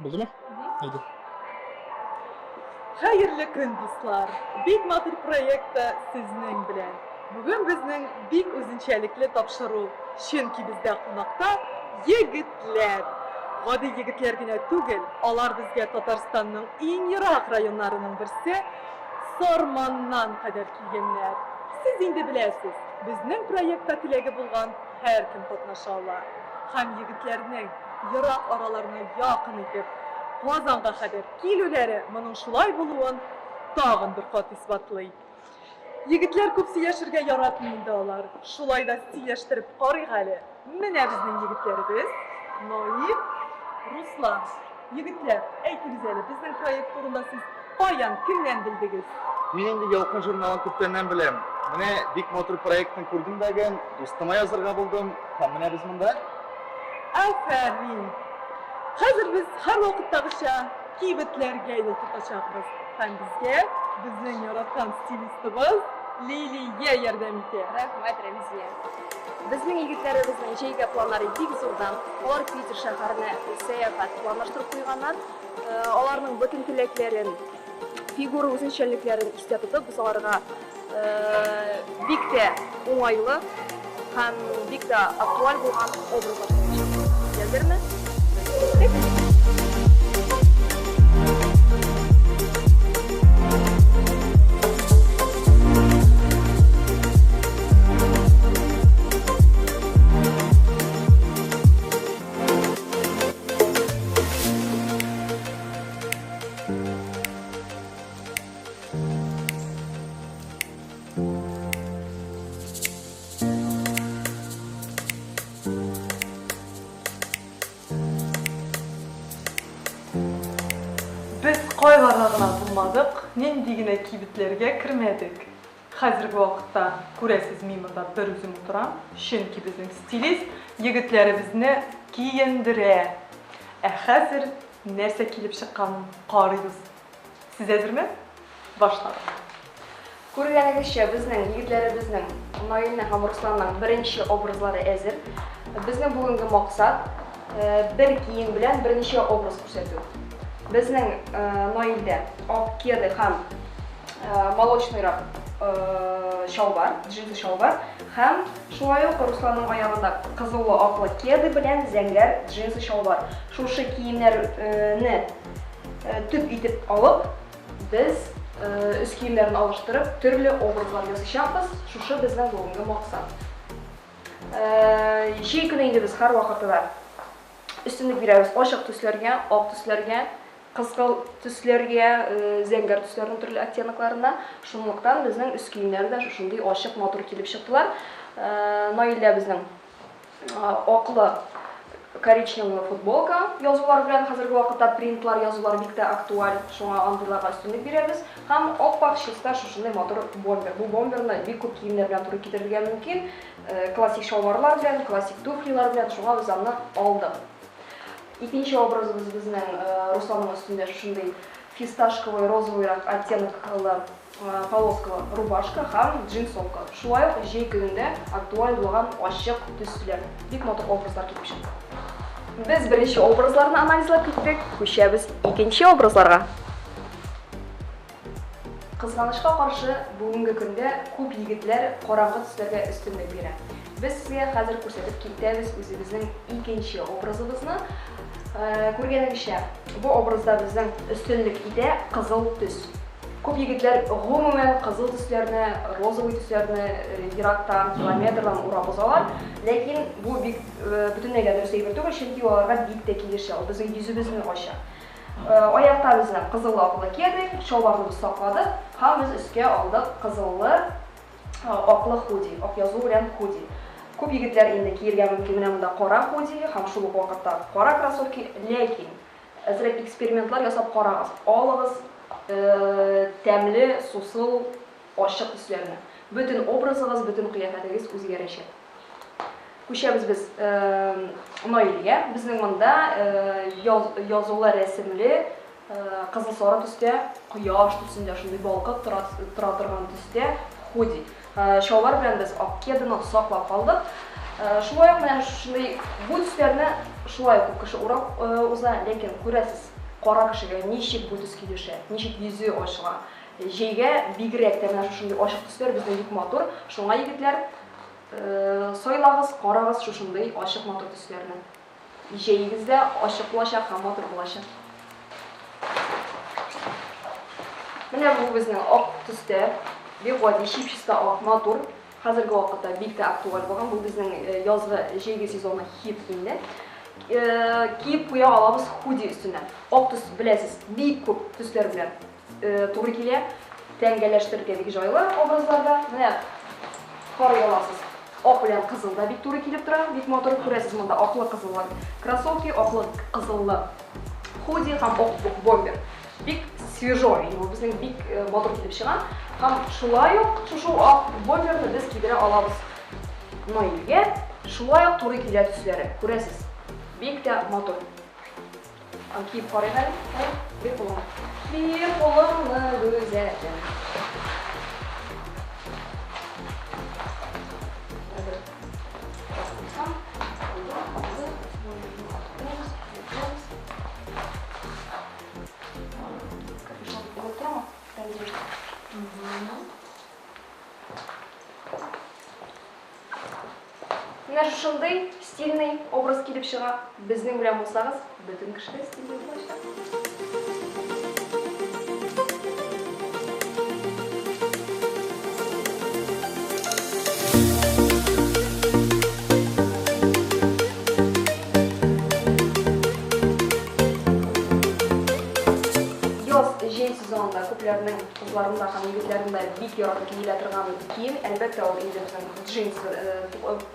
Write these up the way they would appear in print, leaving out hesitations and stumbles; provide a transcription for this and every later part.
Булдымы? Әйдә. Хәерле көн, дуслар! Бик матур проектта сезнең белән. Бүген безнең бик үзенчәлекле тапшыру, чөнки бездә кунакта егетләр. Гади егетләр генә түгел, алар безгә Татарстанның иң ерак районнарының берсе Сарманнан кадәр килгәннәр. Сез инде беләсез, безнең проектта теләге булган һәркем катнаша ала. Һәм егетләрнең ерак араларны якын итеп, Казанга кадәр килүләре моның шулай булуын тагын бер кат исбатлый. Егетләр күп сөйләшергә яратмый инде алар. Шулай да сөйләштереп карыйк әле. Менә безнең егетләребез, Наил, Руслан. Егетләр, әйтегез әле, безнең проект турында сез каян, кемнән белдегез? Мин инде Ялкын журналын күптәннән беләм. Менә бик матур проектны күрдем дә ген, дустыма язырга булдым һәм менә без монда. Афәрин! Хәзер без һәрвакыттагыча кибетләргә юл тотачакбыз һәм безгә безнең яраткан стилистыбыз Лилия ярдәм итә. Рәхмәт, Рәмзия. Безнең егетләребезнең җәйгә планнары бик зурдан. Алар Питер шәһәренә сәяхәт планлаштырып куйганнар. Аларның бөтен теләкләрен, фигура үзенчәлекләрен истә тотып, без аларга бик тә уңайлы һәм бик тә актуаль булган образлар салачакбыз. Әзерме? Без киттек! Без кайларда гына булмадык, нинди генә кибетләргә кермәдек. Хәзерге вакытта, күрәсез, мин монда бер үзем утырам, чөнки безнең стилист егетләребезне киендерә. Ә хәзер нәрсә килеп чыкканын карыйбыз. Сез әзерме? Башладык. Күргәнегезчә, безнең егетләребезнең, Наилнең һәм Русланның беренче образлары әзер. Безнең бүгенге максат, бер кием белән берничә образ күрсәтү. Безнең Наилдә ак кеды һәм молочныйрак чалбар, джинсы чалбар һәм шулай ук Русланның аягында кызыллы-аклы кеды белән зәңгәр джинсы чалбар. Шушы киемнәрне Төп итеп алып, без өс киемнәрен алыштырып, төрле образлар ясыйчакбыз. Шушы безнең бүгенге максат. Җәй көне инде без һәрвакытта да өстенлек бирәбез ачык төсләргә, ак төсләргә, кызгыл төсләргә, зәңгәр төсләрнең төрле оттенокларына. Шунлыктан безнең өс киемнәре дә шушындый ачык, матур килеп чыктылар. Наилдә безнең Аклы коричневый футболка язулар белән хәзерге вакытта принтлар, язулар бик тә актуаль, шуңа андыйларга өстенлек бирәбез. Һәм ап-ак чиста шушындый матур бомбер. Бу бомберны бик күп киемнәр белән туры китерергә мөмкин. Классик чалбарлар белән, классик туфлилар белән, шуңа без аны алдык. Икенче образыбыз безнең Русланның өстендә шушындый фисташковый, розовыйрак оттеноклы Полоскалы рубашка һәм джинсовка. Шулай ук җәй көнендә актуаль булган ачык төсләр. Бик матур образлар килеп чыкты. Без беренче образларны анализлап киттек, күчәбез икенче образларга. Кызганычка каршы, бүгенге көндә күп егетләр караңгы төсләргә өстенлек бирә. Без сезгә хәзер күрсәтеп китәбез үзебезнең икенче образыбызны. Күргәнегезчә, бу образда безнең өстенлек итә кызыл төс. Күп егетләр гомумән кызыл төсләрне, розовый төсләрне ерактан, километрдан урап узалар. Ләкин бу бик бөтенләйгә дөрес әйбер түгел, чөнки ул аларга бик тә килешә, ул безнең йөзебезне ача. Аякта безнең кызыллы-аклы кеды, чалбарны без сакладык һәм без өскә алдык кызыллы аклы худи, ак язу белән худи. Күп егетләр инде киергә мөмкин менә монда кара худи һәм шул ук вакытта кара кроссовки, ләкин Әзрәк экспериментлар ясап карагыз. Алыгыз тәмле, сусыл, ачык төсләрне. Бөтен образыгыз, бөтен кыяфәтегез үзгәрәчәк. Күчәбез без Наилгә. Безнең монда язулы, рәсемле, кызыл-сары төстә, кояш төсендә, шундый балкып тора торган төстә худи. Чалбар белән без ак кеданы саклап калдык. Шулай ук менә шушындый бу төсләрне шулай ук күп кеше урап уза, ләкин күрәсез, кара кешегә ничек бу төс килешә, ничек йөзе ачыла. Җәйгә бигрәк тә менә шушындый ачык төсләр безнең бик матур. Шуңа, егетләр, сайлагыз, карагыз шушындый ачык матур төсләрне. Җәегез дә ачык булачак һәм матур булачак. Менә бу безнең ак төстә, бик гади, чип-чиста ак, матур. Хәзерге вакытта бик тә актуаль булган. Бу безнең язгы, җәйге сезонның хит инде. Киеп куя алабыз худи өстенә. Ак төс, беләсез, бик күп төсләр белән туры килә. Тәңгәлләштерергә бик җайлы образларда. Менә карый аласыз. Ак белән кызыл да бик туры килеп тора, бик матур. Күрәсез, монда аклы-кызыллы кроссовки, аклы-кызыллы худи һәм ак бомбер. Бик свежо, инде бу безнең бик матур килеп чыга. Һәм шулай ук шушы ак бомберны без кидерә алабыз Наилгә. Шулай ук туры килә төсләре, күрәсез. Бик тә матур. Киеп карыйк әле. Әй, бир кулыңны. Бир кулыңны, гүзәлем. Менә шушындый стильный образ килеп чыга. Безнең белән булсагыз, бөтен кеше дә стильный булачак. Яз, җәй сезонында күпләрнең кызларында һәм егетләрендә бик яратып киелә торган кием, әлбәттә, ул инде безнең джинсы,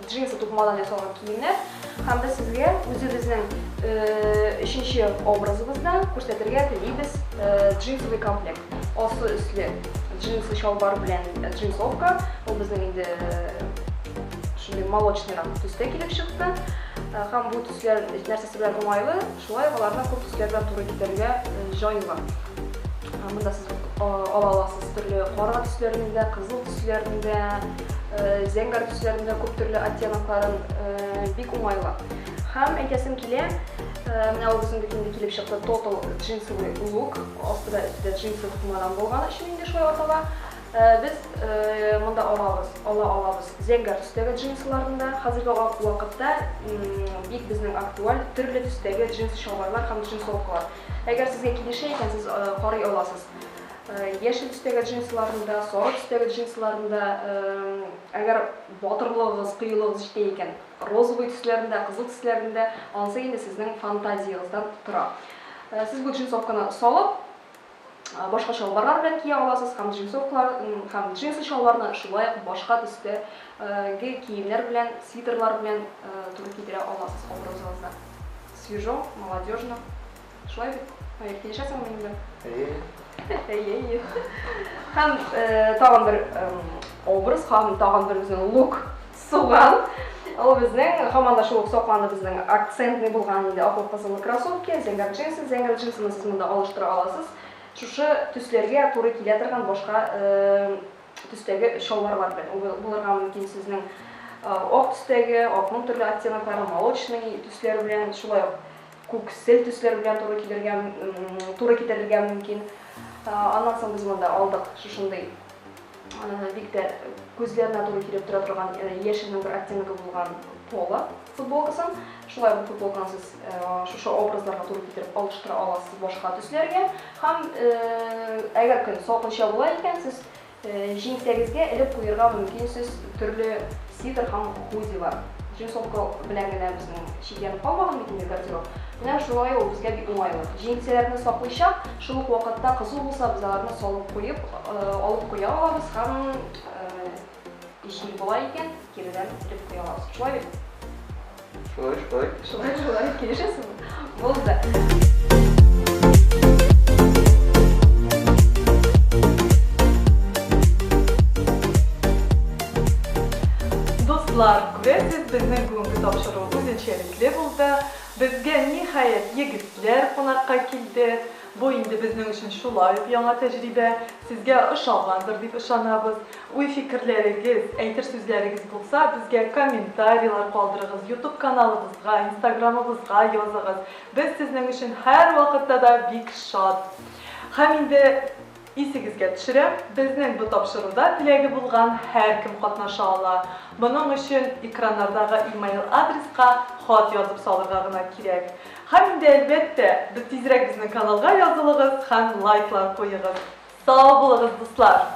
джинсы тукымадан ясалган киемнәр. Һәм без сезгә үзебезнең өченче образыбызда күрсәтергә телибез джинсовый комплект. Асты өсле джинсы чалбар белән джинсовка. Ул безнең инде шундый молочныйрак төстә килеп чыкты. Һәм бу төсләр нәрсәсе белән уңайлы, шулай ук аларны күп төсләр белән туры китерергә җайлы. Монда сез ала аласыз төрле кара төсләрне дә, кызыл төсләрне дә, зәңгәр төсләрне дә күп төрле оттенокларын бик уңайлы. Һәм әйтәсем килә, менә ул безнең бит инде килеп чыкты total джинсовый лук, асты да өсте дә джинсы тукымадан булган өчен инде шулай атала. Без монда алабыз, ала алабыз зәңгәр төстәге джинсыларны да. Хәзерге вакытта бик безнең актуаль төрле төстәге джинсы чалбарлар һәм джинсовкалар. Әгәр сезгә килешә икән, сез карый аласыз. Яшел төстәге джинсыларны да, сары төстәге джинсыларны да, әгәр батырлыгыгыз, кыюлыгыгыз җитә икән, розовый төсләрен дә, кызыл төсләрен дә, анысы инде сезнең фантазиягездән тора. Сез бу джинсовканы салып, башка чалбарлар белән кия аласыз һәм джинсовкалар һәм джинсы чалбарны шулай ук башка төстәге киемнәр белән, свитерлар белән туры китерә аласыз образыгызда. Свежо, молодежно. Шулай бит? Наиль, килешәсеңме минем белән? Әйе. Әйе, әйе. Һәм тагын бер образ, һәм тагын бер безнең лук суган. Ул безнең һаман да шул ук сакланды безнең акцентный булган инде аклы кызыллы кроссовки, зәңгәр джинсы. Зәңгәр джинсыны сез монда алыштыра аласыз. Шушы төсләргә туры килә торган башка төстәге чалбарлар белән. Ул булырга мөмкин сезнең ак төстәге, акның төрле оттеноклары, молочный төсләр белән, шулай ук күксел төсләр белән туры килергә туры китерергә мөмкин. Аннан соң без монда алдык шушындый бик тә күзләренә туры килеп тора торган яшелнең бер оттеногы булган поло футболкасын. Шулай бу футболканы сез шушы образларга туры китереп алыштыра аласыз башка төсләргә. Һәм әгәр көн салкынча була икән, сез Җиңсәгезгә элеп куерга мөмкинсез төрле свитер һәм худилар. Джинсовка белән генә безнең чикләнеп калмаган бит инде гардероб. Менә шулай ул безгә бик уңайлы. Җиңсәләрне саклыйча, шул ук вакытта кызу булса, без аларны салып куеп, алып куя алабыз һәм җил була икән, киредән элеп куя алабыз. Шулай бит? Шулай, шулай. Шулай, шулай. Килешәсеңме? Булды. Дуслар, күрәсез, безнең бүгенге тапшыру үзенчәлекле булды. Безгә, ниһаять, егетләр кунакка килде. Бу инде безнең өчен шулай ук яңа тәҗрибә. Сезгә ошагандыр дип ышанабыз. Уй-фикерләрегез, әйтер сүзләрегез булса, безгә комментарийлар калдырыгыз, YouTube каналыбызга, инстаграмыбызга языгыз. Без сезнең өчен һәрвакытта да бик шат. Һәм инде исегезгә төшерәм, безнең бу тапшыруда теләге булган һәркем катнаша ала. Моның өчен экраннардагы имейл адреска хат язып салырга гына кирәк. Һәм инде, әлбәттә, без тизрәк безнең каналга язылыгыз һәм лайклар куегыз. Сау булыгыз, дуслар!